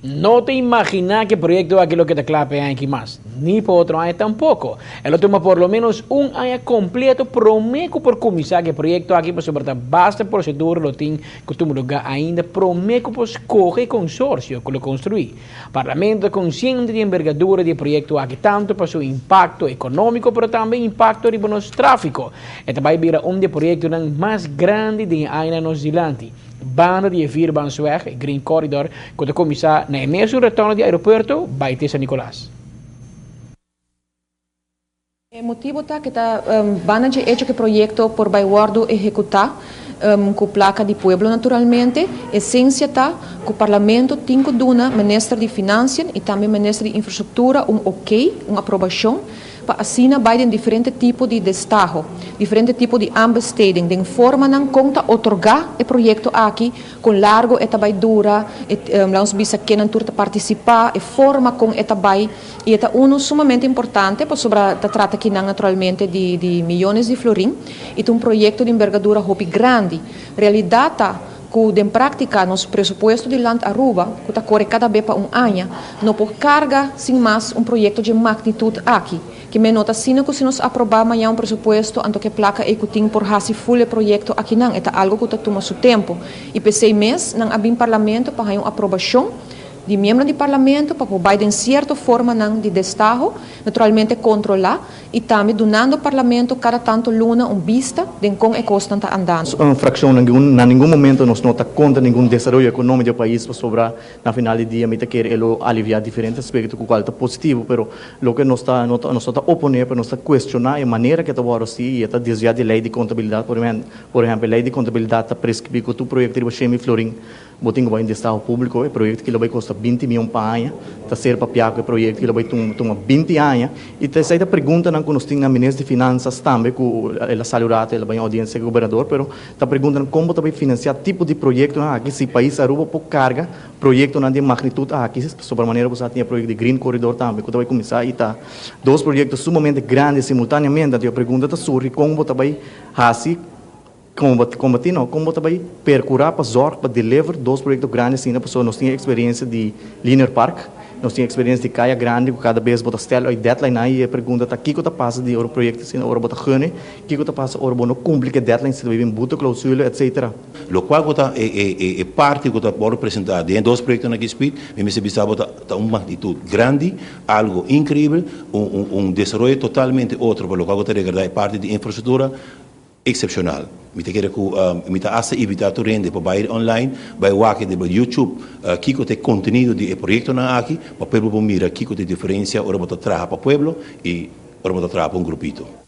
No ta imagina cu e proyecto aki lo keda cla pa aki mas, ni pa otro aña tampoco. E lo tuma por lo menos un aña completo prome cu por cuminsa cu e proyecto aki, pasobra ta basta procedura lo tin cu tuma luga ainda prome cu por scoge consorcio cu lo construi. Parlamento ta consciente di envergadura di e proyecto aki, tanto pa su impacto economico, pero tambe impacto riba nos trafico. E ta bay bira un di e proyectonan mas grandi den aña nos dilanti. Banda di Vierbaansweg, Green Corridor, cu ta cuminsa na mesun retorno di aeropuerto, bay te San Nicolas. E motibo ta cu ta banda di hecho cu e proyecto por bay wordo ehecuta cu placa di pueblo naturalmente, esencia ta cu Parlamento tin cu duna Minister di Finansa y tambe Minister di Infrastructura un ok, un aprobacion, pa asina bay den diferente tipo di destaho, diferente tipo di aanbesteding, den forma nan con ta otorga e proyecto aki, con largo e ta bay dura, e, laga bisa ken nan tur ta participa, e forma con e ta bay, y ta uno sumamente importante, pasobra ta trata aki nan naturalmente di miyones di florin, y un proyecto di envergadura hopi grandi. Realidad ta cu den practica nos presupuesto di Land Aruba, cu ta core cada bes pa un aña, no por carga sin mas un proyecto di magnitud aki. Kiermen no ta asina cu si nos aproba mañan un presupuesto, anto cu e placa ey tin por hasi full e proyecto aki nan, ta algo cu ta tuma su tempo. Y p'esey mes, nan a bin Parlamento pa un aprobacion di miembro di Parlamento pa bay den cierto forma nan di destaho, naturalmente controla y tambe dunando Parlamento cada tanto luna un bista di con e cos ta andando. Un fraccion na ningun momento nos no ta contra ningun desaroyo economico di e pais, pasobra na final di dia mi ta kere lo alivia diferente aspecto cu cual ta positivo, pero loke nos ta opone, pero nos ta cuestiona e manera cu ta awor si y ta desvia di ley di contabilidad. Por ehempel, ley di contabilidad ta prescribi cu tur proyecto di 100 florin bo tin cu bay destaho publico. E proyecto cu bay costa 20 miyon pa aña, ta ser papia cu e proyecto cu bay tuma 20 aña, y ta esey pregunta nan cu nos tin na Minister di Finanzas tambe, cu el a sali rato, el a bay audiencia cu gobernador, pero ta pregunta con ta bay financia tipo di proyecto aki, si pais Aruba por carga proyecto nan di magnitud aki, sobre manera cu tin proyecto di Green Corridor tambe, cu ta bay cuminsa y ta dos proyecto sumamente grandi simultaneamente. E pregunta ta surgi con ta bay hasi combati, no, con tambe percura pa zorg pa deliver dos proyecto grandi asina, pasobra nos tin experiencia di Linear Park, nos tin experiencia di Caya Grandi, cu cada bes bo ta stel e deadline ey, e pregunta ta kico ta pasa di ora proyecto asina, ora bo ta gane, kico ta pasa ora bo no cumpli cu deadline, si bin boete clausule, etc. Lo cual ta e parti cu ta por presenta den dos proyecto aki speed, mi mester bisa ta un magnitud grandi, algo increibel, un desaroyo totalmente otro, pa loke ta regarda e parti di infrastructura excepcional. Mi ta kere cu mi ta hasta invita tur hende pa bay online, bay wak di YouTube, kico ta e contenido di e proyecto nan aki, pa pueblo por mira kico ta e diferencia ora bo ta traha pa pueblo y ora bo ta traha pa un grupito.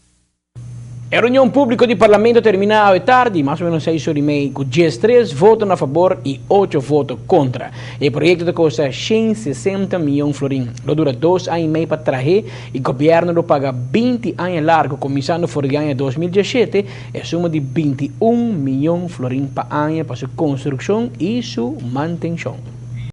E reunion publico di Parlamento a termina tardi, mas o menos 6 or y mei, cu 13 voto na fabor y 8 voto contra. E proyecto ta costa 160 miyon florin. Lo dura 2 aña y mei pa traha y gobierno lo paga 20 aña largo, cuminsando for di aña 2017, e suma di 21 miyon florin pa aña pa su construccion y su mantencion.